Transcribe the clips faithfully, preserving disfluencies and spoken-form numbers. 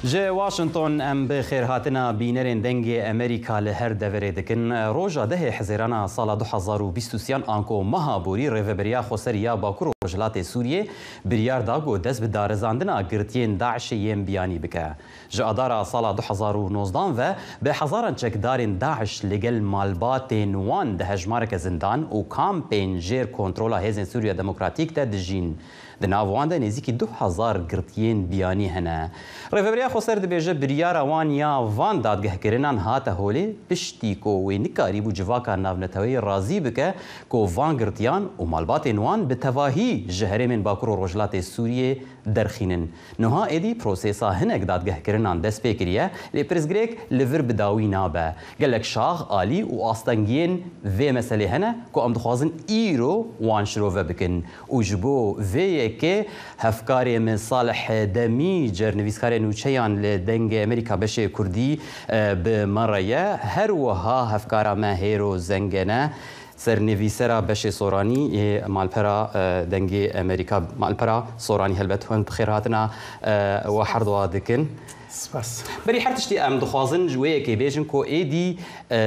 Ji Washington em bi xêrhatina bînerên Dengê Amerîka li her deverê dikin. Roja dehê Hezêrana sala du hezar û bîst û sêyan anko meha borî Rêveberiya Xweser ya Bakur û Rojhilatê Sûriyê biryar da ku dest bi darizandina girtiyên DAIŞê yên biyanî bike. Ji Adara sala du hezar û nozdan ve bi hezaran çekdarên DAIŞ li gel malbatên wan di hejmareke zindan û kampên jêr kontrola Hêzên Sûriya Demokratîk de dijîn. Di nav wan de nêzîkî du hezar girtiyên biyanî hene. Rêveberiya Xweser dibêje biryara wan ya van dadgehkirinan hate holê, piştî ku wê nikarîbû civaka navneteweyî razî bike ku van girtiyan û malbatên wan bi tevahî ji herêmên Bakur û Rojhilatê Sûriyê derxînin. Niha êdî prosesa hinek dadgehkirinan dest pê kiriye, lê pirsgirêk li vir bi dawî nabe. Gelek şax, alî û astengiyên vê meselê hene ku em dixwazin îro wan şirove bikin. Û ji bo vê yekê hevkarê min Salih Demîcer, nivîskarê nûçeyan li Dengê Amerîka beşê Kurdî, e, bi me re ye. Her wiha hevkara me Hêro Zengene, sernivîsera beşê soranî yê malpera, e, Dengê Amerîka, malpera soranî helbet hûn bi xêr hatina, e, we herduwa dikin. Spas. Berî her tiştî em dixwazin ji wê yekê bêjin ku êdî, e,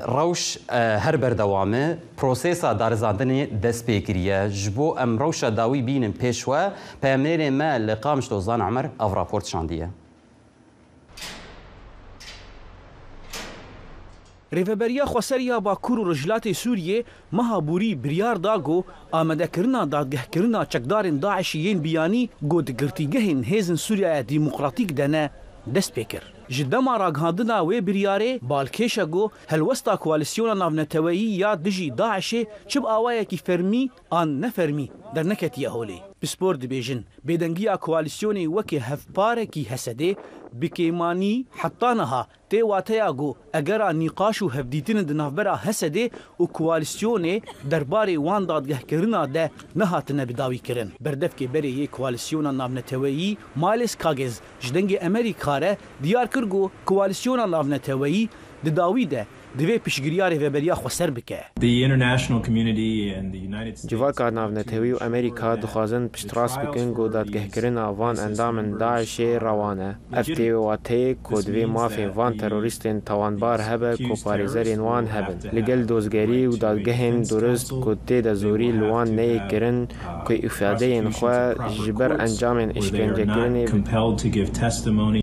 rewş, e, her berdewam e. Prosesa darizandinê dest pê kiriye. Ji bo em rewşa dawî bînin pêş we, peyamnêrê me li Qamişlo Zan Emer ev raport şandiye. Rêveberiya Xweser ya Bakur û Rojhilatê Sûriyê meha borî biryar da ku amadekirina dadgehkirina çekdarên DAIŞ'î yên biyanî ku di girtîgehên Hêzên Sûriya Demokratîk de ne, dest pê kir. Ji dema ragihandina wê biryarê balkêş e ku helwesta koalîsyona navneteweyî ya dijî DAIŞ'ê çi bi awayekî fermî an nefermî derneketiye holê. Pispor dibêjin, bêdengiya koalîsyonê weke hevparekî Hesedê bi kêmanî heta niha tê wateya ku egera nîqaş û hevdîtinên di navbera Hesedê û koalîsyonê derbarê wan dadgehkirina de nehatine bidawîkirin. Berdevkê berê yê koalîsyona navneteweyî Miles Kagez ji Dengê Amerîka re diyar kir ku koalîsyona navneteweyî di dawî de divê piştgiriya Rêveberiya Xweser bike. The international community and the United States Civaka navnetewî û Amerîka dixwazin piştrast bikin ku dadgehkirina van endamên DAIŞ'ê rewan e. Ev tê wê wateyê ku divê mafê van terorîstên tawanbar hebe ku parêzerên wan hebin. Li gel dozgerî û dadgehên durist ku tê de zorî li wan neyê kirin ku îfadeyên xwe ji ber encamên işkencekirinê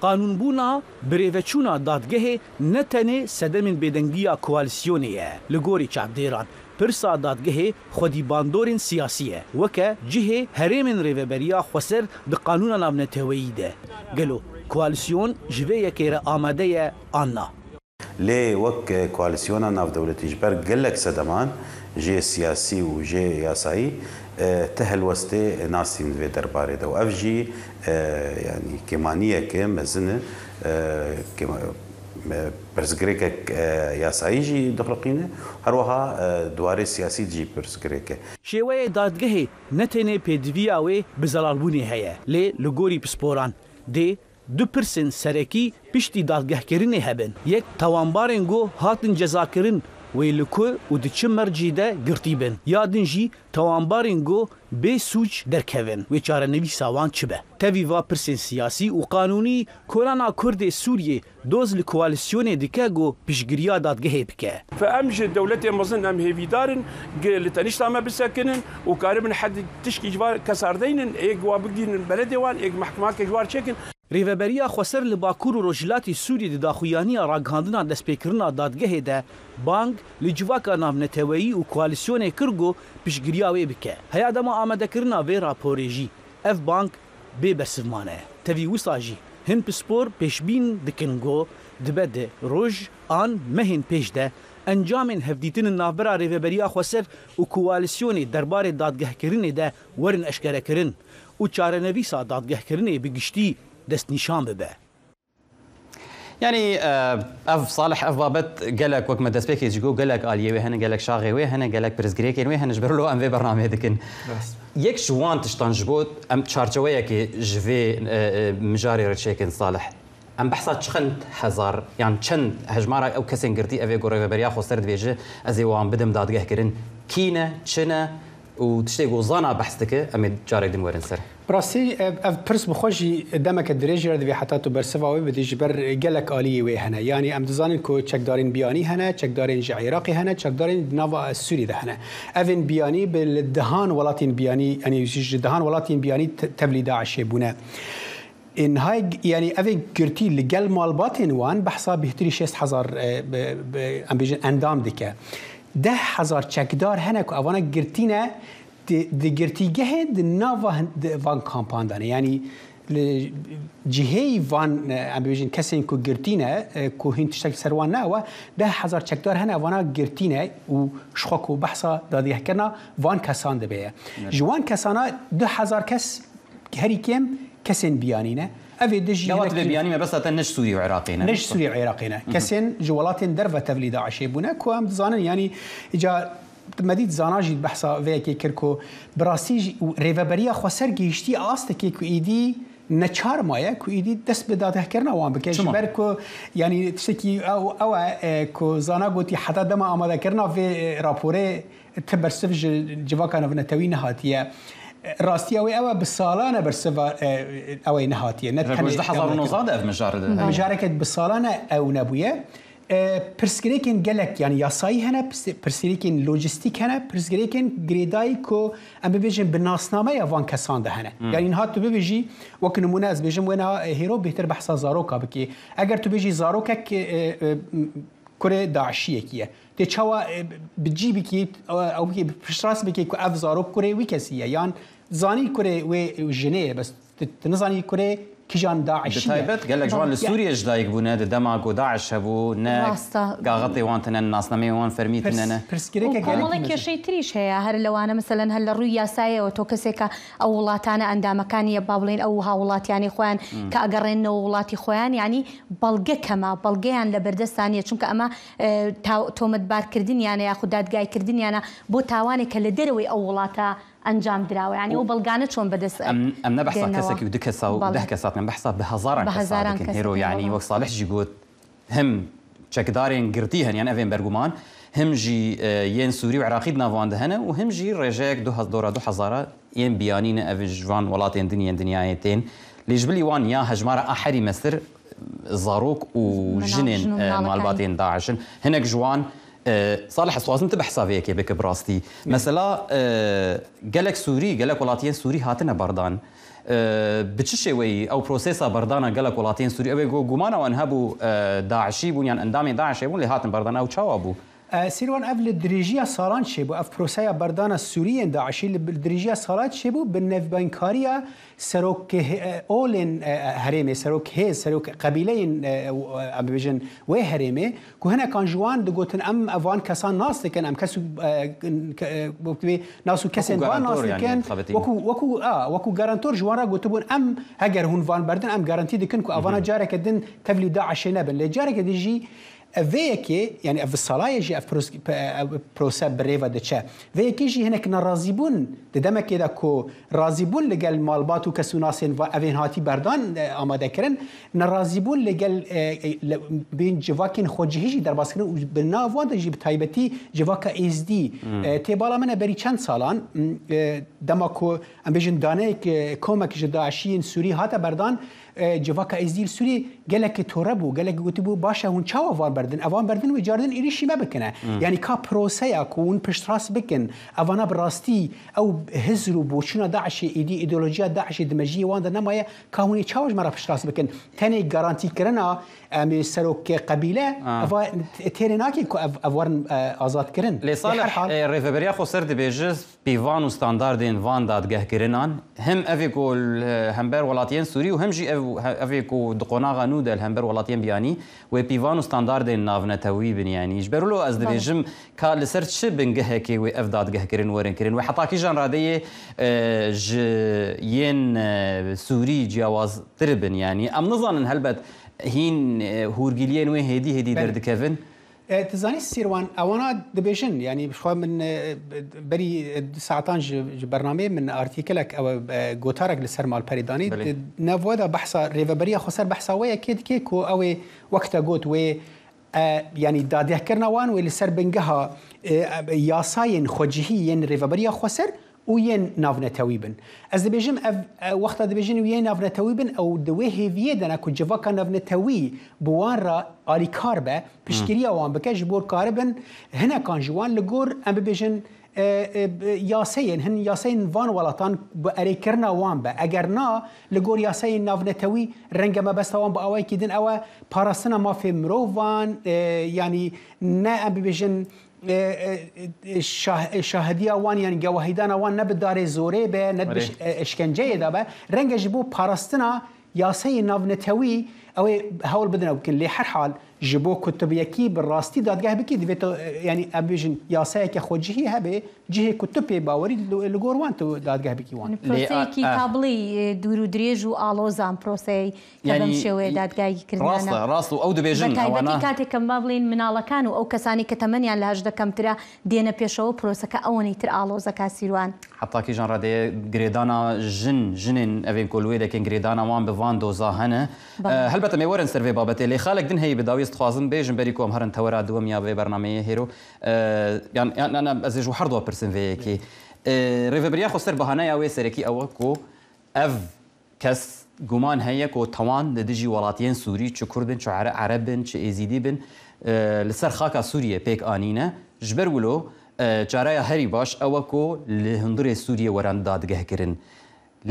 Qanûnbûna birêveçûna dadgehê ne tenê sedemên bêdengiya koalîsyonê ye. Li gorî çavdêran, pirsa dadgehê xwedî bandorên siyasî ye. Weke cihê herêmên Rêveberiya Xweser di qanûna navneteweyî de. Gelo koalîsyon ji vê yekê re amade ye an na? Lê wek koalîsyona navdewletî ji ber gelek sedeman jê siyasî û jê yasayî, e, ti helwestê nasîn vê derbarê de û ev jî, e, yanî kêmaniyeke mezin e, e, kêma-, e, pirsgirêkek, e, yasayî jî dixuliqîne, her wiha, e, di warê siyasî de jî pirsgirêk e. Şêweyê dadgehê ne tenê pêdiviya wê bi zelalbûnê heye, lê li gorî pisporan dê du pirsên serekî piştî dadgehkirinê hebin. Yek, tawanbarên ku hatin cezakirin wê li ku û di çi mercî de girtî bin. Ya din jî tawanbarên ku bê sûc derkevin, wê çarenivîsa wan çi be. Tevî va pirsên siyasî û qanûnî, Kolana Kurdê Sûriyê doz li koalîsyonê dike ku piştgiriya dadgehê bike. Fe em ji dewletê mezin em hêvîdar in, gi li tenişta me bisekinin û karibin hed tişkî ji van kesar deynin, êk wa bigihînin beledê wan, êk mehkemake ji war çêkin. Rêveberiya Xweser li Bakur û Rojhilatê Sûriyê di daxuyaniya ragihandina destpêkirina dadgehê de bang li civaka navneteweyî û koalîsyonê kir ku piştgiriya wê bike. Heya dema amadekirina vê raporê jî ev bang bê bersiv mane. Tevî wisa jî hin pispor pêşbîn dikin ku dibe di roj an mehên pêş de encamên hevdîtinên navbera Rêveberiya Xweser û koalîsyonê derbarê dadgehkirinê de werin eşkerekirin û çarenivîsa dadgehkirinê bi giştî destnîşan bibe. Yanî, e, ev Salih, ev babet gelek, wek me destpêkê jî got, gelek aliyê wê hene, gelek şaxê wê hene, gelek pirsgirêkên wê hene, ji ber lo em vê bernameyê dikin. Rast. Yek ji wan tiştan ji bo em çarçeweyekê ji vê, e, e, mijarê re çêkin Salih. Em behsa çend hezar, yan çend hejmara ew kesên girtî ev ê ku Rêveberiya Xweser dibêje, ez ê wan bidim dadgehkirin, kî ne, çi ne, û tiştê ku zana behs dike, em ê carek din werin ser. Bi rastî, ev, ev pirs bi xwe jî demeke dirêj re divê heta tu bersiva wê bidî, ji ber gelek aliyê wê hene. Yanî em dizanin ku çekdarên biyanî hene, çekdarên ji Iraqê hene, çekdarên di nava Sûrî de hene. Evên biyanî bi li dehan welatên biyanî, yanî ji, ji dehan welatên biyanî te-, tevlî DAIŞê bûne. Ê niha, yanî evê girtî li gel malbatên wan behsa bêhtirî şêst hezar, e, bi, bi, em bêjin endam dike. Deh hezar çekdar hene ku evana girtî ne, di, di girtîgehê di nava hin-, di van kampan de ne. Yanî li cihê van, e, em bêjin kesên ku girtî ne, e, ku hîn tiştek li ser wan newe, deh hezar çekdar hene evana girtî ne û ji xwe ku behsa dadgehkirina van kesan dibe ye. Evet. Ji wan kesana du hezar kes herî kêm kesên biyanî ne. Ev ê dijî Ya wate hinek vê biyanî mebesta te ne ji Sûrî û Iraqê ne. Ne ji Sûrî û Iraqê ne. Kesên ji welatên derve tevlî DAIŞê bûne, ku em dizanin, yanî îca me dît zana jî behsa vê yekê kir ku bi rastî jî rêveberiya xweser gihiştiye astekê ku îdî neçar maye ku îdî dest bi dadgehkirina wan bike. Çima? Ji ber ku, yanî tiştekî ew, ew e, e, ku zana gotî heta dema amadekirina vê, e, raporê ti bersiv ji civaka navnetewî nehatiye. Rastiya wê ew e, bi salan e bersiva, e, ew ê nehatiye. Ne Ji tenê hezar û nozde de ev mijar e. Mijareke bi salan e ew nebûye. E, pirsgirêkên gelek, yanî yasayî hene, pirs-, pirsgirêkên lojîstîk hene, pirsgirêkên girêdayî ku em bibêjin bi nasnameya van kesan de hene. Yanî niha tu bibêjî, wek nimûne ez bêjim wêna, e, hêro bêhtir behsa zaroka bikî. Eger tu bêjî zarokek, e, e, kurê DAIŞiyekî ye. Tê çawa, e, bi cî bikî, e, ew bikî, bi piştrast bikî ku ev zarok kurê wî kesî ye, yan zanî kurê wê jinê ye, bes tu, tu nizanî kurê kîjan DAIŞî ye. Bi taybet gelek ji wan li Sûriyê ji dayik bûne, di dema ku DAIŞ hebû, ne Rast e. Kaxetê wan tine, ne nasnameyê wan fermî tine ne. Pirs-, pirsgirêke Û gelek komela mezin. Kêşeytirîş heye, her lewane, meselen, her li rûyî yasayê, ew to kesê ke ew welatane endamekaniye, ba bilên ew hawlatiyane xweyan ke egerên ne welatî xweyan, yanî بەڵگە کەمە، بەڵگەیان لە بەردەستان نیە، چونکە ئەمە، ئە، تا-، تۆمەتبارکردنیانە یاخود دادگایکردنیانە بۆ تاوانێک کە لە دەرەوەی ئەو وڵاتە ئەنجام دراوە، یعنی ئەو بەڵگانە چۆن بەدەست ئەم، ئەم نە بەحسا دێنەوە؟ کەسێکی و دو کەسا و بەڵێ. دە کەسات، من بەحسا بە هەزاران بە کەسا هەزاران دەکەن کەسە هێرۆ، یعنی دێنەوە. وەک ساڵح جی گوت، هەم چەکدارێن گرتی هەن، یان ئەڤێن بەرگومان، هەم ژی، ئە، یەن سووری و عێراقی ناوان دەهەنە و هەم ژی ڕێژەیەک دو هەز-، دۆرا دو هەزارە یەن بیانینە ئەڤ ژوان وڵاتێن دنیێن دنیایێتێن. لێژبلی وان یا هەژمارە ئاحەری مەستر زارۆک و منا-، ژنێن، ژن و ئە، مناڵەکان. مالباتێن داعشن. هەنێک جوان، ئە، ساڵح، ئەسوازم تە بە حسابەیەکێ بکە بڕاستی. مەسەلا، ئە، گەلێک سووری، گەلێک وڵاتیە سووری هاتنە بەردان. ئە، بە چ شێوەیی ئەو پرۆسێسا بەردانە گەلێک وڵاتیان سووری؟ ئەوێ گو-، گومانەوان هەبوو، ئە، داعشی بوون یان ئەندامی داعش بوون، لێ هاتن بەردان، ئەو چاوا بوو؟ ئە، سیروان، ئەڤ لە درێژیە ساڵان چێ بوو، ئەڤ پرۆسەیە بەردانە سووریین داعشی لە درێژیە ساڵات چێ بوو، بە نەڤبەنکاریە سەرۆک هێ-، ئۆلێن، ئە، هەرێمێ، سەرۆک هێز، سەرۆک قەبیلەیین، ئە، ئە، ببێژن وێ هەرێمێ، کو هەنێکان جوان دگوتن، ئەم ئەڤان کەسان ناس دکەن، ئەم کەس و، ئە، ک-، ئە، وەکوێ ناس و کەسێن وان ناس دکەن، وەکو، وەکو، ئا، وەکو گارانتۆر جوان را گوتبوون، ئەم هەگەر هون وان بەردن، ئەم گارانتی دکن کو ئەڤانا جارێکە دن تەڤلی داعشێ نەبن. لێ جارێکە دژی ئەڤێ یەکێ، یعنی ئەڤ ساڵایە ژی ئەڤ پرۆس-، پ-، ئەڤ پرۆسە برێڤە دچە. ڤێ یەکێ ژی هەنێک نەڕازیبوون، دە دەمەکێدا کو ڕازیبوون لەگەل مالبات و کەس و ناسێن ڤە ئەڤێن هاتی بەردان، ئە، ئامادەکردن، نەڕازیبوون لەگەل، ئە، ئە، لە، بین جڤاکێن خۆجیهی ژی دەرباسکردن و بە ناڤوان دە ژی بە تایبەتی جڤاکە ئێزدی. ئە، تێ باڵا منە بەری چەند ساڵان، م، ئە، دەما کو ئەم بێژن دانەیەک، ئە، کۆمەک ژە داعشیین سووری هاتە بەردان، ئە، جڤاکە ئێزدی سووری گەلێکی تۆرە بوو، گەلێکی گوتی بوو، باشە، هون چاوا ڤان بەردن؟ ئەڤان بەردن وی جاردن ئیریشی مە بکنە. یعنی کا پرۆسەیە کو ون پشتڕاست بکن، ئەڤانا بڕاستی ئەو هزر و بۆچوونە داعشی ئیدی، ئیدئولۆژیا داعشی دمەژی وان دە نەمایە، کا هونی چاوش مەرا پشتڕاست بکن؟ تەنێ گارانتی کرنا، ئەمێ سەرۆک قەبیلە، ئا. ئەڤا تێرێ ناکی کو ئەڤ-، ئەڤ وەرن، ئە، ئازاد کرن. لێ ساڵح، هەر حاڵ. ئە، ڕێڤەبەریا خۆسەر دبێژە، پێی ڤان و ستانداردێن ڤان دادگەهکردنان، هەم ئەڤێ کو، ئە، هەمبەر وڵاتیان سووری و هەم ژی ئەڤ-، هە-، ئەڤێ کو دقۆناغا نوو دەل هەمبەر وڵاتیان بیانی، وێ پێی ڤان و ستانداردێن ناڤنەتەوی بنیانی. ژ بەرولۆ ئەز دبێژم، کا لەسەر چ بنگەهێکێ وێ ئەڤ دادگەهکردن وەرن کردن؟ وێ حتا کیژان ڕادەیە، ئە، ژ یەن، ئە، سووری جیاوازتر بن، یعنی ئەم نزانن هەلبەت هین، ئە، هورگیلیەن وێ هێدی هێدی دەردکەڤن. ئە، تزانی سیروان، ئەوانە دبێژن، یعنی، بخوا من، ئە، بەری، ئە، دو ساعتان ژ-، ژ بەرنامەیە من ئارتیکلێک، ئەوە، ئە، گۆتارێک لەسەر مالپەری دانی. بەڵێ. د-، نەڤۆدا بەحسا ڕێڤەبەریە خۆسەر بەحسا وەیە کێ دکێ کو ئەوێ وەکتە گۆت وێ، ئە، یعنی، دادگەهکردنا وان وێ لەسەر بنگەها، ئە، یاسایین خۆجیهی یەن ڕێڤەبەریە خۆسەر û yên navnetewî bin. Ez dibêjim, ev, e, wexta dibêjin û yên navnetewî bin, ew di wê hêviyê de ne ku civaka navnetewî bi wan re alîkar be, piştgiriya wan bike, ji bo karibin hinekan ji wan li gor, em bibêjin, e, e, yaseyên, hin yaseyên van welatan bi erêkirina wan be. Eger na, li gor yaseyên navnetewî renge mebesta wan bi awayekî din ew e parastina mafê mirovan, e, yanî ne em bibêjin, e, e, e, şah-, e, şahidiya wan, yanî gewahîdana wan ne bi darê zorê be, ne bi Erê. ş-, e, işkenceyê de be. Renge ji bo parastina yasayê navnetewî ew ê hewl bidin ew bikin. Lê her hal ji bo kutibiyekî bi rastî dadgeh bikî, divê tu, e, yanî em bêjin yasayeke xwecihî hebe, cihê ku tu pê bawerî li, li gor wan tu dadgeh bikî wan. Yanî Lê, prosesekî a, a. tablî, e, dûr û dirêj û alozan proseyê. کە بەم شێوەیە دادگاییکردنانە. ڕاستە، ڕاست و ئەو دەبێژن بە تایبەتی ئەوانە. کاتێک کە با بڵێن مناڵەکان و ئەو کەسانی کە تەمەنیان لە هەژدە کەمترە دێنە پێشەوە، پرۆسەکە ئەوەنەی تر ئاڵۆزەکە سیروان. حتا کیژان ڕادەیە گرێدانا ژن، ژنên evên ku li wê dekin girêdana wan bi van doza hene. بەڵێ. ئە، هەلبەتە مێ وەرن سەر vê babetê. Lê xalek din heyî bi dawî ez dixwazim bêjim berî ku em herin tewera duwemiya vê bernameyê hêro. ئە، yan, yan, yan, ez ê ji her dua pirsim vê yekê. ئە، Rêveberiya Xweser bahaneya wê serekî ew e ku ev kes guman heye ku tawan li dijî welatiyên Sûrî, çi Kurd in, çi Ere-, Ereb in, çi Êzîdî bin, e, li ser xaka Sûriyê pêk anîne. Ji ber wilo, e, çareya herî baş ew e ku li hundirê Sûriyê werin dadgehkirin.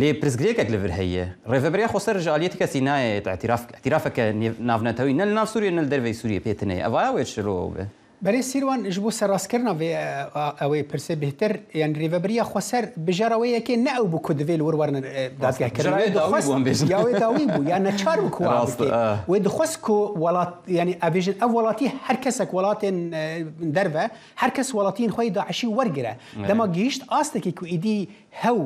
Lê pirsgirêkek li vir heye. Rêveberiya Xweser ji aliyê ti kesî nayê îtîraf, îtîrafeke nêv-, navnetewî ne li nav Sûriyê ne li derveyî Sûriyê pê tune ye. Ev aya wê çi şilo be? Belê Sîrwan, ji bo serrastkirina vê, e, a, ew ê pirsê bêhtir, yanî Rêveberiya Xweser bijara wê yekê ne ew bû ku divê li wir werin, e, dadgehkirin. Bijara wê dawî bû, em bêjin. Ya wê dawî bû, ya neçar bû ku wan Rast, bike. e. Wê dixwest ku welat, yanî em bêjin ev welatî her kesek welatên, e, derve, her kes welatiyên xwe yê DAIŞî wergire. Evet. Dema gihîşt astekî ku êdî hew,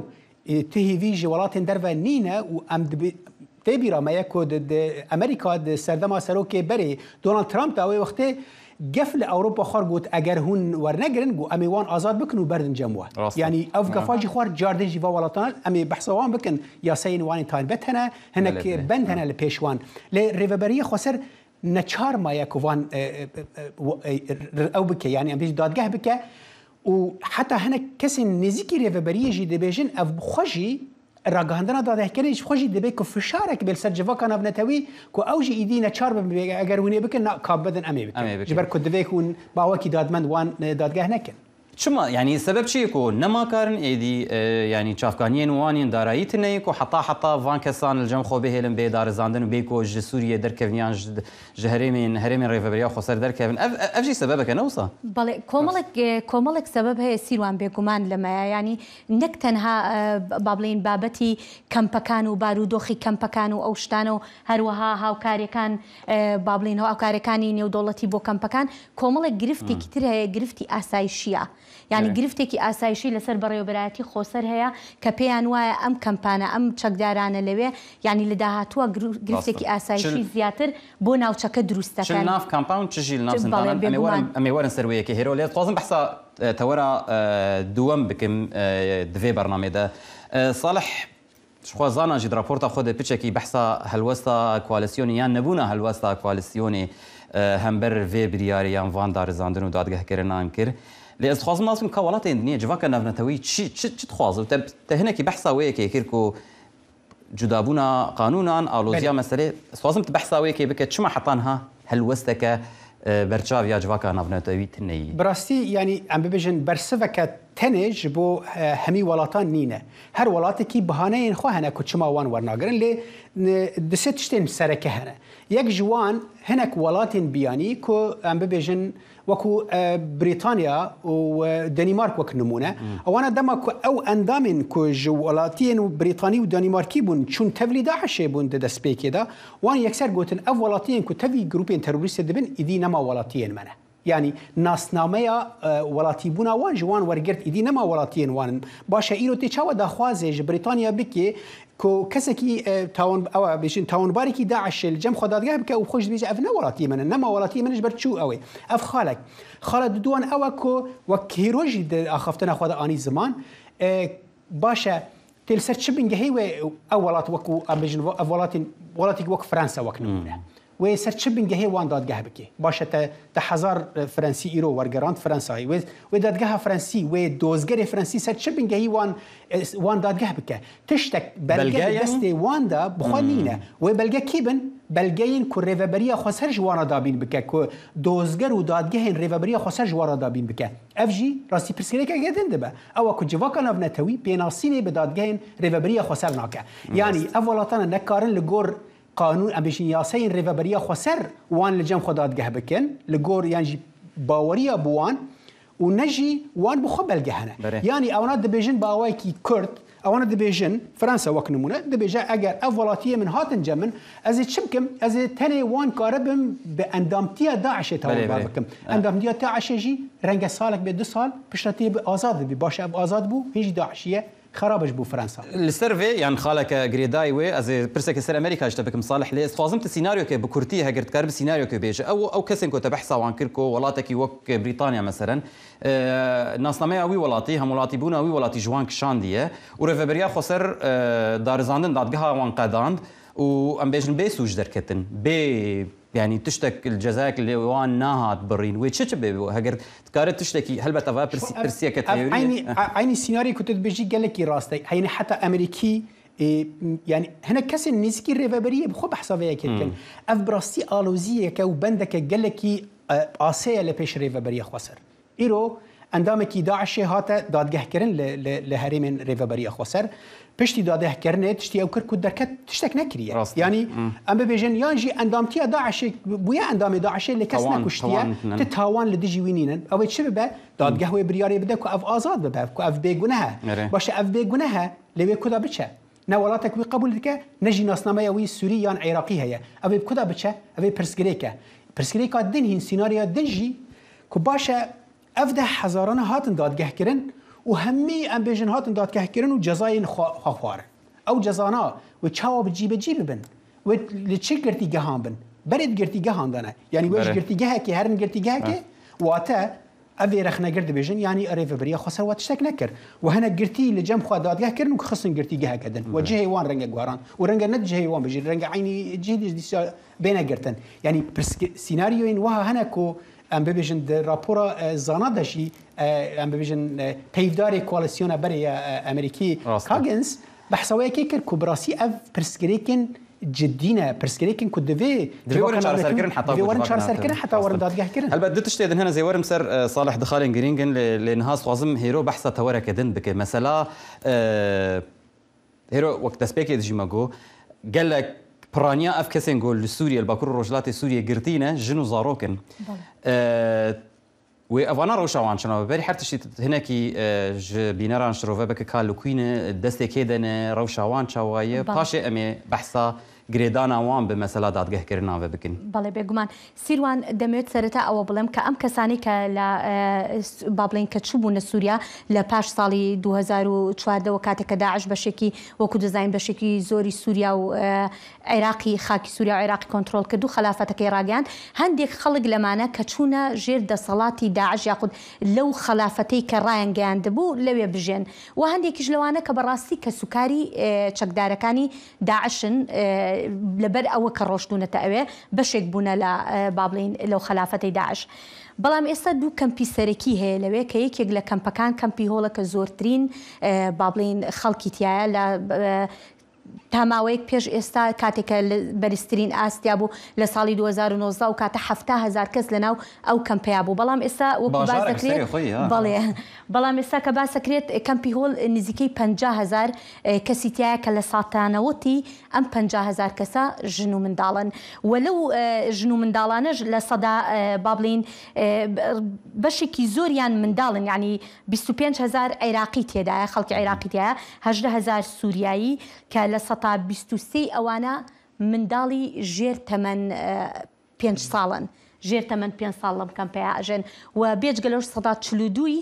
e, ti hêvî ji welatên derve nîne û em dibi-, tê bîra me ye ku di, di Amerîka di serdema serokê berê Donald Trump de wê wextê gef li Ewropa xwar got, eger hûn wernegirin, got, em ê wan azad bikin û berdin cem we. Rast e. Yanî ev Ha. gefa jî xwar car din jî va welatan em ê behsa wan bikin, yasayên wan ên taybet hene, hinek Belê, belê. bend Ha. hene li pêş wan. Lê Rêveberiya Xweser neçar maye ku van, e, e, e, e, w-, e, r-, ew bike, yanî em bêjin dadgeh bike û heta hinek kesên nêzîkî rêveberiyê jî dibêjin ev bi xwe jî ragihandina dadgehkirinê ji xwe jî dibê ku fişarek bê li ser civaka navnetewî ku ew jî îdî neçar bin bê, eger hûn ê bikin, na, ka bidin em ê bikin. Em ê bikin. Ji ber ku divê hûn bi awakî dadmend wan, e, dadgeh nekin. Çima? Yanî sebeb çi ye ku nema karin êdî, e, yanî çavkaniyên wan yên darayî tune ye ku heta heta van kesan li cem xwe bihêlin bê darizandin û bê ku ji Sûriyê derkevin yan ji, ji herêmên, herêmên Rêveberiya Xweser derkevin? Ev, ev jî sebebek e, ne wisa? بەڵێ، کۆمەڵێک، ئێ، کۆمەڵێک سەبەب هەیە سیروان، بێگومان لەمەیە. یانی نەک تەنها، ئە، با بڵێن بابەتی کەمپەکان و بارودۆخی کەمپەکان و ئەو شتانە و هەروەها هاوکاریەکان، ئە، با بڵێن هاوکاریەکانی نێودەوڵەتی بۆ کەمپەکان، کۆمەڵێک گرفتێکی تر هەیە، گرفتی ئاسایشیە. یانی گرفتێکی ئاسایشی لەسەر بەڕێوەبەرایەتی خۆسەر هەیە کە پێیان وایە ئەم کەمپانە، ئەم چەکدارانە لەوێ، یانی لە داهاتووە گرو-، گرفتێکی ئاسایشی زیاتر بۆ ناوچەکە دروست دەکەن. چ لە ناو کامپان و چ ژی لە ناو زیندانان. ئەمێ وەرن، ئەمێ وەرن سەر وەیەکێ هێرۆ. لێ دەخوازم بەحسا، ئە، تەوەرا، ئە، دووەم بکەم، ئە، دوێ بەرنامەیدا. ئە، ساڵح، شخوازانا جی راپۆرتا خۆ دە پچێکی بەحسا هەلوەستا کوالسیۆنی یان نەبوونا هەلوەستا کوالسیۆنی، ئە، هەمبەر vê biryarê yan van darizandin û dadgehkirinan kir. Lê ez dixwazim nas bikim ka welatên dinê civaka navnetewî çi, çi, çi dixwaze? Te, te hinekî behsa wê yekê kir ku cudabûna qanûnan, aloziya Belê. meselê. Ez dixwazim tu behsa wê yekê bike, çima heta niha helwesteke, e, berçav ya civaka navnetewî tune yî? Bi rastî, yanî em bibêjin bersiveke tenê ji bo, e, hemî welatan nîne. Her welatekî bihaneyên xwe hene ku çima wan wernagirin, lê, e, di sê tiştên sereke hene. Yek ji wan hinek welatên biyanî ku em bibêjin, wekû, e, Brîtanya û, e, Danîmark wek nimûne. Hmm. Ewana dema ku ew endamên ku ji welatiyên Brîtanî û Danîmarkî bûn, çûn tevlî DAIŞê bûn di destpêkê de, wan yekser gotin, ev welatiyên ku tevî grûpên terorîstê dibin, îdî nema welatiyên me ne. Yanî nasnameya, e, welatîbûna wan ji wan wergirt, îdî nema welatiyên wan in. Baş e, îro tê çawa daxwazê ji Brîtanya bikê, Ku kesekî, e, tawan-, ew e, bêjin, tawanbarekî DAIŞê li cem xwe dadgeh bike û xwe jî dibêje, ev ne welatiyê min e, nema welatiyê min e, ji ber çû ew ê. Ev xalek. Xala diduwan ew e ku wek hêro jî di axaftina xwe de anî ziman, e, baş e, tê li ser çi bingehê wê ew welat wekû, em bêjin, ev welatên, welatek wek Fransa wek nimûne. Hmm. Wê ser çi bingehê wan dadgeh bike? Baş e, te, te hezar, e, Frensî îro wergerand Frensayê. Wê, wê dadgeha Frensî, wê dozgerê Frensî ser çi bingehî wan, e, wan dadgeh bike? Tiştek belge Belge di ye mi? destê wan de bi xwe Hmm. nîne. Wê belge kî bin? Belgeyên ku Rêveberiya Xweser ji wan re dabîn bike, ku dozger û dadgehên Rêveberiya Xweser ji wan re dabîn bike. Ev jî rastî pirsgirêkeke din dibe. Ew e ku civaka navnetewî pênasînê bi dadgehên Rêveberiya Xweser nake. Yanî Rast. ev welatane nekarin li gor qanûn, em bêjin yasayên Rêveberiya Xweser wan li cem xwe dadgeh bikin, li gor yan jî baweriya bi wan û ne jî wan bi xwe belge hene. Berê. Yanî ewana dibêjin bi awayekî kurt, ewana dibêjin, Fransa wek nimûne, dibêje eger ev welatiyê min hatin cem min, ez ê çi bikim? Ez ê tenê wan karibim bi endamtiya DAIŞê Berê, tawanbar berê. bikim. Evet. Endamtiya DAIŞê jî renge salek bê, du sal, pişta tê bi azad bibî. Baş e, ev azad bû, hîn jî DAIŞî ye. Xerab ji bo Fransa. Li ser vê, yan xaleke girêdayî wê, ez ê pirsekê ser Amerîka ji te bikim, Salih, lê ez dixwazim tu sînaryokê bi kurtî, heger dikaribî sînaryokê bêje. Ew, ew kesên ku te behsa wan kir, ku welatekî wek Brîtanya, meselen, e, nasnameya wî welatî, hemwelatîbûna wî welatî ji wan kişandiye û Rêveberiya Xweser, e, darizandin dadgeha wan qedand û, em bêjin, bê sûc derketin, bê Yanî tiştek li cezayek li wan nahat birîn. Wê çi çi bê? Heger dikare tiştekî, helbet eva pirsî-, Ev, pirsiyeke ev teorî ye. eynî, Eh. e-, eynî sînaryoyê ku tu dibêjî gelekî rast e. Heyne heta Amerîkî, e, m-, yanî hinek kesên nêzîkî Rêveberiya bi xwe behsa vê yekê dikin. Hmm. Ev bi rastî aloziyeke û bendeke gelekî, e, asê ye li pêş Rêveberiya Xweser. Îro endamekî DAIŞê hate dadgehkirin li, li, li herêmên Rêveberiya Xweser. Piştî dadgehkirinê tiştî ew kir ku derket tiştek nekiriye. Rast e. Yanî Hmm. em bibêjin yan jî endamtiya DAIŞê bûye endamê DAIŞê lê kes Tawan, nekuştiye. tawan tune. Ti tawan li dijî wî nînin. Ew ê çi bibe? Dadgeh wê biryarê bide ku ev azad bibe, ku ev bêguneh e. Erê. Baş e, ev bêguneh e, lê wê kuda biçe? Ne welatek wî qebûl dike, ne jî nasnameya wî Sûrî yan Iraqî heye. Ev ê bi kuda biçe? Ev ê pirsgirêk e. Pirsgirêka din hîn, sînaryoya din jî ku baş e, ev de hezarane hatin dadgehkirin û hemî, em bêjin, hatin dadgehkirin û cezayên xwe, xwe xwarin. Ew cezana wê çawa bi cî be cî bibin? Wê li çi girtîgehan bin? Berê di girtîgehan de ne. Yanî wê ji Berê. girtîgehekê herin girtîgehekê, Berê. wate ev ê rexnegir dibêjin, yanî Rêveberiya Xweser we tiştek nekir. We hinek girtî li cem xwe dadgeh kirin û xistin girtîgeheke din. We Berê. cihê wan renge guheran. Û renge ne cihê wan bijî, renge eynî cihê dîsa bêne girtin. Yanî pirsgi-, sînaryoyên wiha hene ku em bibêjin di rapora, e, zana de jî, e, em bibêjin, e, peyvdarê koalîsyona berê ya, e, Amerîkî Rast e. Coggins behsa wê yekê kir ku bi rastî ev pirsgirêkên cidî ne, pirsgirêkên ku divê Divê werin civaka çareserkirin navnetewî, heta divê ku werin civaka çareserkirin navnetewî. heta werin Rast e. dadgehkirin. Helbet du tiştê din hene ez ê werim ser, e, Salih, du xalên girîng in, lê, lê niha dixwazim hêro behsa tewereke din bike. Mesela, e, Hêro wek destpêkê dijî me got, gelek piraniya ev kesên ku li Sûriye, li Bakur û Rojhilatê Sûriye girtî ne, jin û zarok in. Belê. E, wê evana rewşa wan çi nava? Berî her tiştî hinekî, e, ji bîneran şirove bike ka li kwî ne, destê kê de ne, rewşa wan çawa ye? Belê. Paşê em ê behsa girêdana wan bi mesela dadgehkirina ve bikin. بەڵێ، بێگومان. سیروان، دەمەوێت سەرەتا ئەوە بڵێم کە ئەم کەسانەی کە لە، ئە، س-، با بڵێن کە چوو بوونە سووریا لە پاش ساڵی دوو هەزار و چواردە، وە کاتێک کە داعش بەشێکی، وەکو دەزانین، بەشێکی زۆری سووریا و، ئە، عێراقی، خاکی سووریا و عێراقی کۆنترۆڵ کرد و خەلافەتەکەی ڕاگەیاند. هەندێک خەڵک لەمانە کە چوونە ژێر دەسەڵاتی داعش یاخود لەو خەلافەتەی کە ڕایانگەیاندبوو لەوێ بژێن، و هەندێکیش لەوانە کە بەڕاستی کەسوکاری، ئێ، چەکدارەکانی داعشن، ئێ، لەبەر ئەوە کە ڕۆشتوونەتە ئەوێ، بەشێک بوونە لە، ئێ، با بڵێن لەو خەلافەتەی داعش. بەڵام ئێستا دوو کەمپی سەرەکی هەیە لەوێ کە یەکێک لە کەمپەکان کەمپی هۆڵە کە زۆرترین، ئێ، با بڵێن خەڵکی تایە لە، ئێ، تا ماوەیەک پێش ئێستا کاتێکە لە بەرزترین ئاستیا بوو لە ساڵی دوو هەزار و نۆزدە و کاتە حەفتا هەزار کەس لە ناو ئەو کەمپەیا بوو. بەڵام ئێستا وەکو باس باژارە دەکرێت، بەسەری خۆی، ها. بەڵێ. بەڵام ئێستا کە باس دەکرێت، کەمپی هۆڵ نزیکەی پەنجا هەزار، ئێ، کەسی تایە کە لە ساتانەوەتی ئەم پەنجا هەزار کەسە ژن و منداڵن. و لەو، ئێ، ژن و منداڵانەش لە سەدا، ئێ، با بڵین، ئێ، بەشێکی زۆریان منداڵن، یعنی بیست و پێنج هەزار عێراقی تێدایە، خەڵکی عێراقی تێدایە، هەژدە هەزار سووریایی، کە لە سەدا بیست و سێ ئەوانە منداڵی ژێر تەمەن، ئێ، پێنج ساڵن، ژێر تەمەن پێنج ساڵ لەم کەمپەیە ئەژێن. و بێجگە لەوش سەدا چل و دووی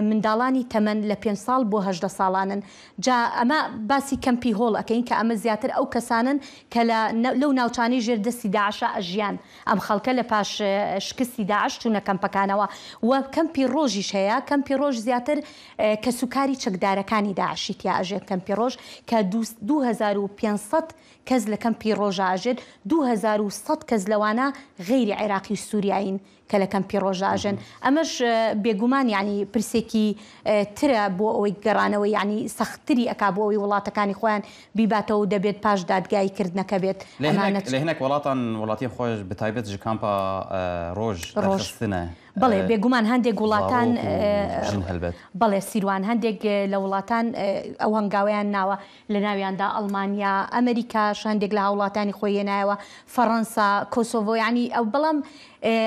منداڵانی تەمەن لە پێنج ساڵ بۆ هەژدە ساڵانن. جا ئەمە باسی کەمپی هۆڵ ئەکەین کە ئەمە زیاتر ئەو کەسانن کە لە نە-، لەو ناوچانەی ژێر دەستی داعشە ئەژیان. ئەم خەڵکە لە پاش، ئە، شکستی داعش چوونە کەمپەکانەوە. و کەمپی ڕۆژیش هەیە. کەمپی ڕۆژ زیاتر، ئە، کەسوکاری چەکدارەکانی داعشی تیا ئەژێن. کەمپی ڕۆژ کە دوو، دوو هەزار و پێنج سەد کەس لە کەمپی ڕۆژە ئەژێت، دوو هەزار و سەد کەس لەوانە غەیری عێراقی و سووریایین کە لە کەمپی ڕۆژە ئەژێن. ئەمەش، ئە، بێگومان، یعنی، پرسێکی، ئە، ترە بۆ ئەوەی گەڕانەوە، یعنی، سەختتری ئەکا بۆ ئەوەی وڵاتەکانی خۆیان بیباتەوە و دەبێت پاش دادگایی کردنەکە بێت. لە هێنەک، ئەمانەت لە هێنەک وڵاتان، وڵاتین خۆش بە تایبەت ji kampa, ئە، ڕۆژ ڕۆژ. دەرخستنە. بەڵێ، ئە، بێگومان هەندێک وڵاتان، زاڕۆک و ئە، ژن هەلبەت. بەڵێ، سیروان، هەندێک، ئە، لە وڵاتان، ئە، ئەو هەنگاویان ناوە، لە ناویاندا ئەڵمانیا، ئەمریکاش هەندێک لە هاوڵاتیانی خۆی هێنایەوە، فەڕەنسا، کۆسۆڤۆ، یعنی ئەو، بەڵام، ئێ،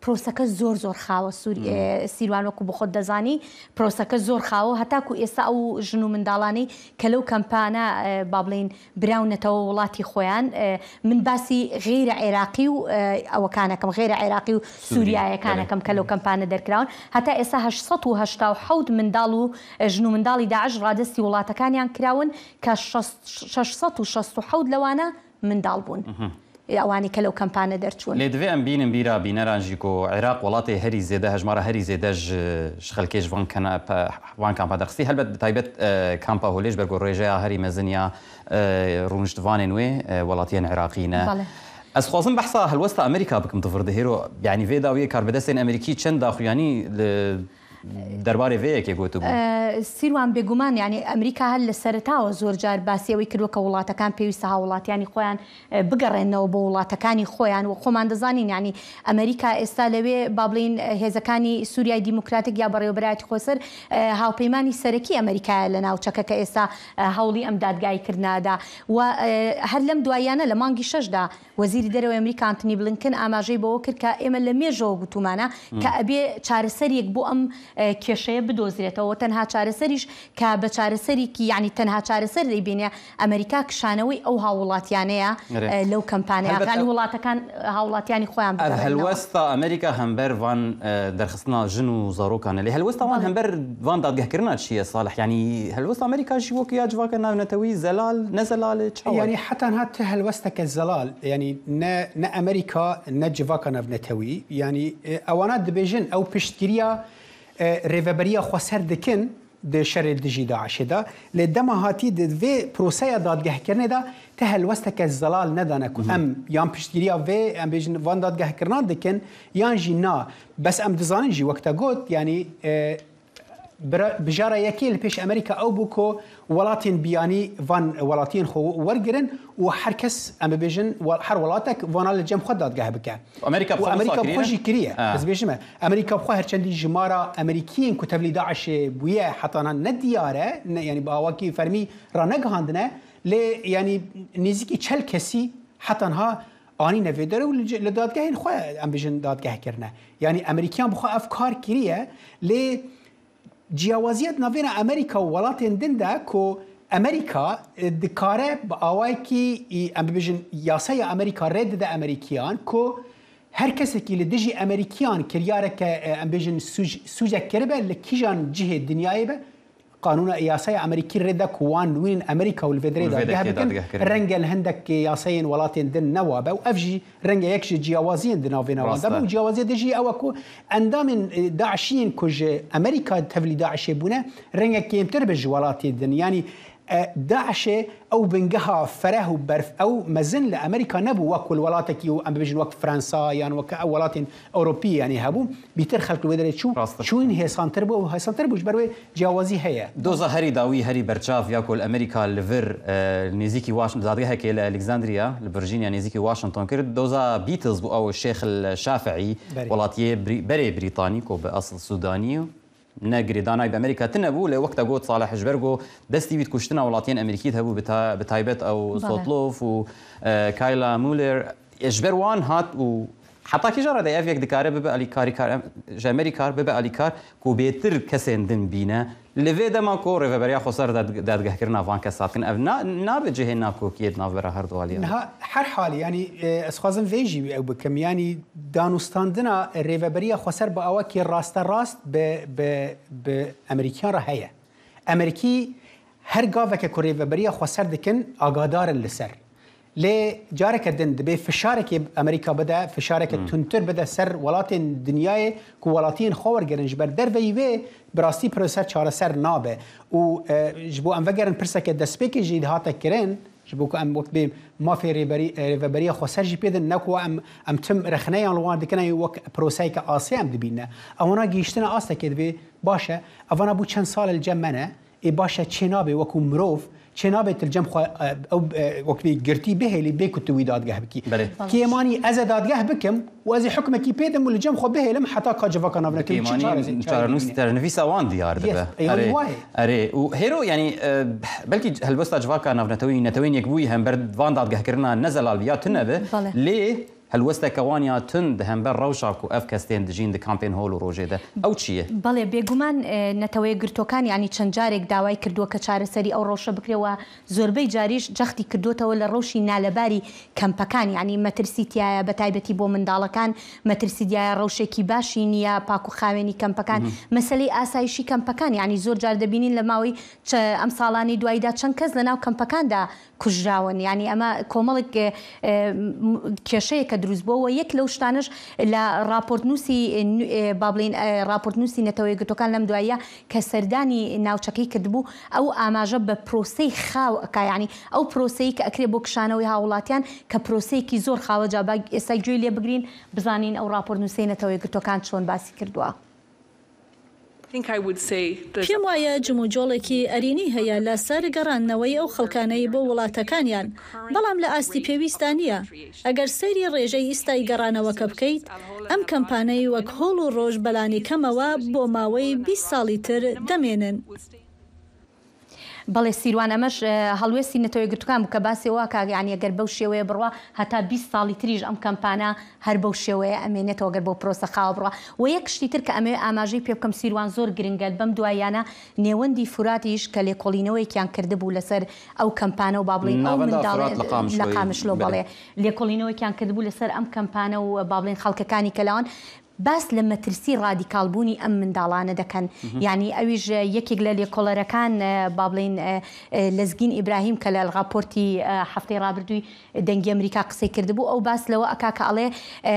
پرۆسەکە زۆر زۆر خاوە سوور-، ئێ، سیروان، وەکو بۆ خۆت دەزانی، پرۆسەکە زۆر خاوە، هەتاکو ئێستا ئەو ژن و منداڵانەی کە لەو کەمپانە، ئێ، با بڵێن، براونەتەوە وڵاتی خۆیان، ئێ، من باسی غەیرە عێراقی و، ئێ، ئەوەکانەکەم، غەیرە عێراقی و سووریایەکانەکەم کە لەو کەمپانە دەرکراون. هەتا ئێستا هەشت سەد و هەشتا و حەوت منداڵ و، ئێ، ژن و منداڵی داعش ڕادەستی وڵاتەکانیان کراون کە شەش سەد و شەست و حەوت لەوانە منداڵ بوون. ئەوانی کە لەو کەمپانە دەرچوون. لێ divê em bînin bîra bîneran jî ku Iraq welatê herî zêde, hejmara herî zêde ji, ji xelkê ji van kena-, pe-, van kampa derxistî. Helbet bi taybet, e, kampa Holê ji ber ku rêjeya herî mezin ya, e, rûniştvanên wê, e, welatiyên Iraqî ne. Belê. Ez xwazim behsa helwesta Amerîka bikim, tu vir dihêro, yanî vê dawiyê karbidestên Amerîkî çend daxuyanî li derbarê vê yekê gotibû. ئە، سیروان، بێگومان، یعنی ئەمریکا هەر لە سەرەتاوە زۆر جار باسی ئەوەی کردووە کە وڵاتەکان پێویستە هاوڵاتیانی خۆیان، ئە، بگەڕێنەوە بۆ وڵاتەکانی خۆیان. و خۆمان دەزانین، یعنی ئەمریکا ئێستا لەوێ، با بڵین، ئە، هێزەکانی سووریای دیموکراتیک یا بەڕێوەبەرایەتی خۆسەر، ئە، هاوپەیمانی سەرەکی ئەمریکایە لە ناوچەکە کە ئێستا، ئە، هەوڵی ئەم دادگایی کردنادا. و، ئە، هەر لەم دواییانە لە مانگی شەشدا وەزیری دەرەوەی ئەمریکا ئانتنی بلینکن ئاماژەی بەوە کرد کە ئێمە لە مێژەوە گوتومانە کە ئەبێ چارەسەریەک بۆ ئەم، ئە، کێشەیە بدۆزرێتەوە. تەنها چارەسەریش کە بە چارەسەریکی، یعنی تەنها چارەسەر دەیبینێ ئەمریکا، کشانەوەی ئەو هاوڵاتیانەیە، ئە، لەو کەمپانەیە. هەلبەت ئەفغانی ئەو وڵاتەکان، ئە، هاوڵاتیانی خۆیان ئەڤ بگەڕێنەوە. هەلوەستا ئەمریکا هەمبەر van، ئە، دەرخستنا ژن و زارۆکانە. لێ هەلوەستا van هەمبەر van dadgehkirina çi ye, Salih? Yanî helwesta Amerîka jî wek ya civaka navnetewî zelal, ne zelal e, çawa ye? Yanî heta niha ti helwesteke zelal, yanî ne, ne Amerîka, ne civaka navnetewî. Yanî, e, ewana dibêjin ew piştgiriya, e, rêveberiya xweser dikin di şerê dijî DAIŞê de. Lê dema hatî di vê proseya dadgehkirinê de ti helwesteke zelal nedane ku em yan piştgiriya vê, em bêjin, van dadgehkirinan dikin, yan jî na. Bes em dizanin jî, wek te got, yanî, e, bira-, bijara yekê li pêş Amerîka ew bû ku welatên biyanî van welatiyên xwe wergirin û her kes, em bibêjin, we-, her welatek vana li cem xwe dadgeh bike. Amerîka bi Û xwe Amerîka wisa bi xwe kiriye? Jî kiriye. Ha. Ez bêjim e, Amerîka bi xwe her çendî jimara Amerîkiyên ku tevlî DAIŞê bûye, heta niha ne diyar e, ne, yanî bi awakî fermî ranegihandine, lê yanî nêzîkî çel kesî heta niha anîne vê derê û li, li dadgehên xwe, em bêjin, dadgeh kirine. Yanî Amerîkiyan bi xwe ev kar kiriye, lê Ciyawaziyet navêna Amerîka û welatên din de ku Amerîka, e, dikare bi awayekî, e, em bibêjin, yasaya Amerîka rê dide Amerîkiyan ku her kesekî li dijî Amerîkiyan kiryareke, e, em bêjin, sûc-, sûcek kiribe li kîjan cihê dinyayê be, qanûna, yasaya Amerîkî rê de ku wan wînin Amerîka û li vê derê Û li vê dadgeh derê bikin, dadgeh kirin. Renge li hindek yasayên welatên din newa be û ev jî renge yek ji ciyawaziyên di navêna wan de be. Rast e. Û ciyawaziyê din jî ew e ku endamên, e, DAIŞiyên ku ji Amerîka tevlî DAIŞê bûne, renge kêmtir be ji welatê din. Yanî, e, DAIŞê ew bingeha fereh û berf ew mezin li Amerîka nebû, wek ku li welatekî û em bibêjin wek Fransa yan wek ew welatên Ewropî, yanî, hebû. Bîtir xelk li wê derê çû, Rast e. Çûn hêsantir bû û hêsantir bû ji ber wê ciyawazî heye. Doza herî dawî, herî berçav ya ku li Amerîka li vir, e, nêzîkî Wash-, dadgehekê li Alexandria, li Virginia, nêzîkî Washington kir, doza Beatles bû, ew Şêx el Şafiî, Berê. Welatiyê Brî-, berê Brîtanî ku bi esil Sudanî ye, ne girêdanayî bi Amerîka tune bû, lê wek te got Salih, ji ber ku destî wî di kuştina welatiyên Amerîkî de hebû, bi ta-, bi taybet ew Belê. Sotloff û, e, Kayla Mueller, e, ji ber wan hat û Heta kîja redê ev yek dikare bibe alîkarîkar, em, ji Emerîkar bibe alîkar ku bêtir kesên din bîne. Li vê dema ku Rêveberiya Xweser dad-, dadgehkirina van kesa dikin, ev na, nabe cihê nakokiyê di navbera herdu aliyan de. Niha her halî, yanî, e, ez xwazim vê jî ew bikim, yanî danûstandina Rêveberiya Xweser bi awakî rasterast bi, bi, bi Emerîkiyan re heye. Emerîkî her gaveke ku Rêveberiya Xweser dikin, agadar in li ser. Lê careke din dibê fişarekê Amerîka bide, fişareke Hı. tundtir bide ser welatên dinyayê ku welatiyên xwe wergerin. Ji ber derveyî wê bi rastî proser çareser nabe. Û, e, ji bo em vegerin pirseke destpêkê jî dihate kirin, ji bo ku em wek bê mafê rêberî-, e, rêveberiya xweser jî pê din, ne ku em, em tim rexneyan li wan dikin, em wek proseyeke asê em dibîne. Ewana gihîştine astekê dibê, baş e, evana bû çend sal li cem me ne, Ê baş e, çênabê wekû mirov, çênabê tu li cem xwe, e, ew, e, wek bê girtî bihêlî, bê ku tu wî dadgeh bikî. Belê. Kêmanî ez ê dadgeh bikim û ez ê hukmekî pê dim û li cem xwe bihêlim heta ka civaka navnetewî çi çare-, çarenivîsa wan diyar dibe. Erê, erê. Û hêro, yanî, e, belkî helwesta civaka navnetewî, Netewên Yekbûyî hember van dadgehkirina ne zelal bi ya tune bi. Belê. Lê Helwesteke wan ya tund di hember rewşa ku ev kes tên dijîn di kampên hol û rojê de. Ew çi ye? Belê, bêguman, e, Neteweyê Girtokan, yanî çend carek dawای کردووە کە چارەسەری ئەو ڕەوشە بکرێ و زۆربەی جاریش جەختی کردوتەوە لە ڕەوشی نالەباری کەمپەکان، یعنی مەترسی تیایە، بە تایبەتی بۆ منداڵەکان، مەترسی دیایە ڕەوشێکی باشی نییە، پاک و خاوێنی کەمپەکان، مەسەلەی ئاسایشی کەمپەکان، یعنی زۆر جار دەبینین لە ماوەی چە-، ئەم ساڵانی دواییدا چەند کەس لە ناو کەمپەکاندا کوژراون. یعنی ئەمە کۆمەڵێک، ئێ، ئێ، م-، کێشەیەکە دروست بووە و یەک لەو شتانەش لە راپۆرتنووسی، ئێ، نو-، ئێ، با بڵێن، ئێ، راپۆرتنووسی نەتەوەی گرتوەکان لەم دواییە کە سەردانی ناوچەکەی کردبوو، ئەو ئاماژە بە پرۆسەی خاو ئەکا، یعنی ئەو پرۆسەی کە ئەکرێ بۆ کشانەوەی هاوڵاتیان کە پرۆسەیەکی زۆر خاوە. جا با ئێستا گوێی لێ بگرین، بزانین ئەو راپۆرتنووسەی نەتەوەی گرتوەکان چۆن باسی کردووە. I think I would say there's پێم وایە جموجۆڵێکی ئەرینی هەیە لەسەر گەڕاندنەوەی ئەو خەڵکانەی بۆ وڵاتەکانیان، بەڵام لە ئاستی پێویستا نییە. ئەگەر سەیری ڕێژەی ئیستای گەڕانەوەکە بکەیت، ئەم کەمپانەی وەک هۆڵ و ڕۆژ بەلانی کەمەوە بۆ ماوەی بیست ساڵی تر دەمێنن. بەڵێ سیروان، ئەمەش، ئە، هەڵوێستی نەتەوەی گرتوکان بوو کە باسی ئەوە کە، یعنی، ئەگەر بەو شێوەیە بڕوا، هەتا بیست ساڵی تریش ئەم کەمپانە هەر بەو شێوەیە ئەمێنێتەوە، گەر بۆ پرۆسە خاوە بڕوا. و یەک شتی تر کە ئەمەوێ ئاماژەی پێ بکەم، سیروان، زۆر گرنگە، بەم دواییانە نێوەندی فوراتیش کە لێکۆڵینەوەیەکیان کردبوو لەسەر ئەو کەمپانە و با بڵێن ئەو ناوەندا منداڵێ فرات لە قامشلۆ لە قامشلۆ، بەڵێ. بەڵێ، لێکۆڵینەوەیکیان کردبوو لەسەر ئەم کەمپانە و با بڵێن خەڵکەکانی کە لەوان باس لە مەترسی ڕادیکالبوونی ئەم منداڵانە دەکەن. یعنی ئەویش یەکێک لە لێکۆڵەرەکان، ئە، با بڵێن، ئە، ئە، لەزگین ئیبراهیم کە لە راپۆرتی، ئە، هەفتەی ڕابردووی دەنگی ئەمریکا قسەی کردبوو، ئەو باس لەوە ئەکا کە ئەڵێ، ئە،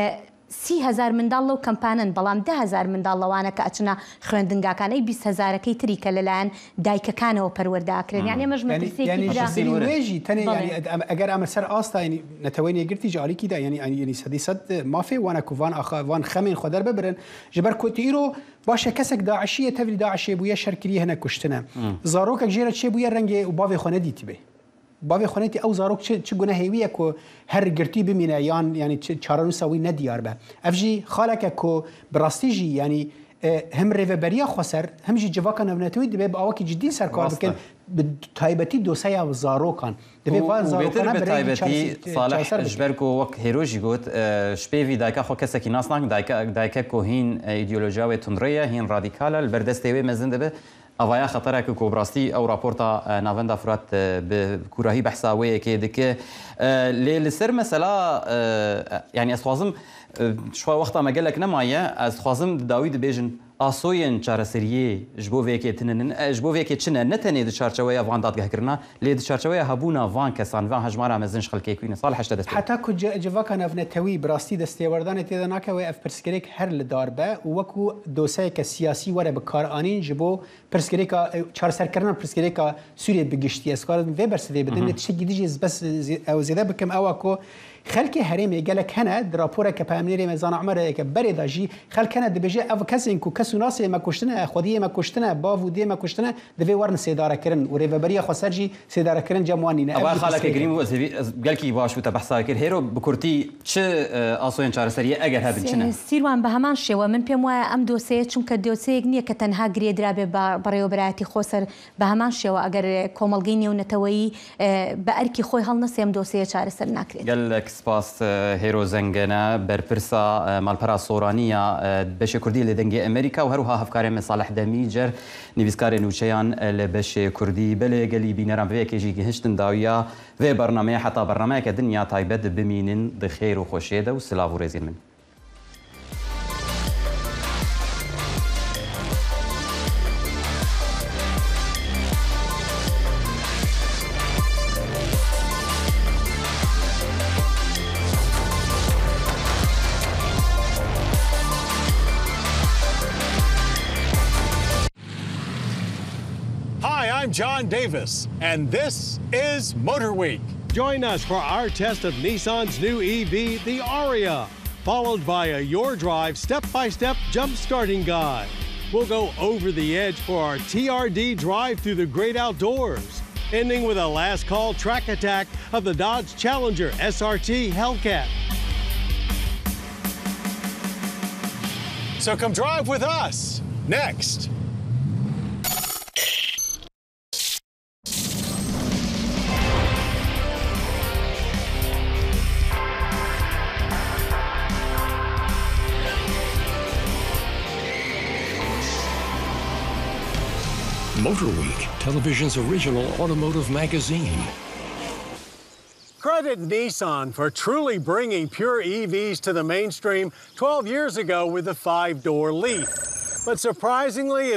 سی هەزار منداڵ لەو کەمپانن، بەڵام دە هەزار منداڵ لەوانە کە ئەچنە خوێندنگاکان، ئەی بیست هەزارەکەی تری کە لەلایەن دایکەکانەوە پەروەردە ئەکرێن. یعنی ئەمەش مەترسیەکی ترە. وێژی تەنێ، بەڵێ. یعنی، ئەم-، ئەگەر ئەمە سەر ئاستا، یعنی، نەتەوەی نێگرتی جی ئالیکی دا، یعنی، یعنی، یعنی سەدی سەد مافێ وانە کو van axa-، van xemên xwe derbibrin. Ji ber ku tu îro baş e kesek DAIŞî ye, tevlî DAIŞê bûye, şer kiriye, hene kuştine. Zarokek jê re çêbûye, rengê û bavê xwe nedîtibe. Bavê xwe netî ew zarok çi, çi gunehê wî ye ku her girtî bimîne yan, yanî çi çarenûsa wî ne diyar be. Ev jî xaleke ku bi rastî jî, yanî, e, hem Rêveberiya Xweser hem jî civaka navnetewî dibe bi awakî cidî ser kar bikin, bi taybetî doseya zarokan. Divê van zarokana bi rengî çaresî-, Salih, çareser bikin. Ji ber ku wek Hêro jî got, e, ji pêvî dayika xwe kesekî nas nakin, dayika, dayikek ku hîn, e, îdeolojiya wê tundrê ye, hîn radîkal e, li ber destê wê mezin dibe. Avaya xetereke ku bi rastî ew raporta, e, Navenda Furat, e, bi kûrahî behsa wê yekê dike. E, lê li ser mesela, e, yanî ez dixwazim, e, ji xwe wexta me gelek nemaye, ez dixwazim di dawî dibêjin asoyên çareseriyê ji bo vê yekê tune ne, e, ji bo vê yekê çi ne, ne tenê di çarçeweya van dadgehkirina, lê di çarçeweya hebûna van kesan, van hejmara mezin ji xelkê ku ne. Salih, ji te dest pê. Heta ku ci-, civaka navnetewî bi rastî destêwerdanê tê de nake, wê ev pirsgirêk her li dar be û wekû doseyeke siyasî were bi kar anîn ji bo pirsgirêka, e, çareserkirina pirsgirêka Sûriyê bi giştî. Ez karim vê bersivê bidim, lê tiştekî dijî ez bes zê-, ew zêde bikim, ew e ku xelkê herêmê gelek hene, di raporeke peyamnêrê me Zana Umer heye ke berê de jî xelk hene dibêje, ev kesên ku kes û nasê me kuştine, xwediyê me kuştine, bav û dê me kuştine, divê werin sêdarekirin û Rêveberiya Xweser jî sêdarekirin cem wan nîne. Ev xaleke girîng bû, ez hêvî-, ez gelkî baş bû te behsa kir. Hêro bi kurtî çi, e, asoyên çareseriyê eger hebin, çi ne? Sîrwan, بە هەمان شێوە من پێم وایە ئەم دۆسەیە، چونکە دۆسەیەک نییە کە تەنها گرێ درابێ بە بەڕێوەبەرایەتی خۆسەر، بە هەمان شێوە ئەگەر کۆمەڵگەی نێونەتەوەیی، ئە، بە ئەرکی خۆی هەڵنەسێ ئەم دۆسەیە چارەسەر ناکرێت. گەلەک Spas, e, Hêro Zengene, berpirsa, e, malpera Soranî ya, e, beşê Kurdî li Dengê Amerîka û her wiha hevkarê me Salih Demîcer, nivîskarê nûçeyan, e, li beşê Kurdî. Belê gelî bîneran bi vê yekê jî gihiştin dawiya vê bernameyê. Heta bernameyeke din ya taybet bimînin di xêr û xweşiyê de û silav û rêzên min. Hi, I'm John Davis, and this is Motor Week. Join us for our test of Nissan's new E V, the Ariya, followed by a Your Drive step-by-step jump-starting guide. We'll go over the edge for our T R D drive through the great outdoors, ending with a last-call track attack of the Dodge Challenger S R T Hellcat. So come drive with us next. Motor Week, television's original automotive magazine. Credit Nissan for truly bringing pure E Vs to the mainstream twelve years ago with the five-door Leaf. But surprisingly, it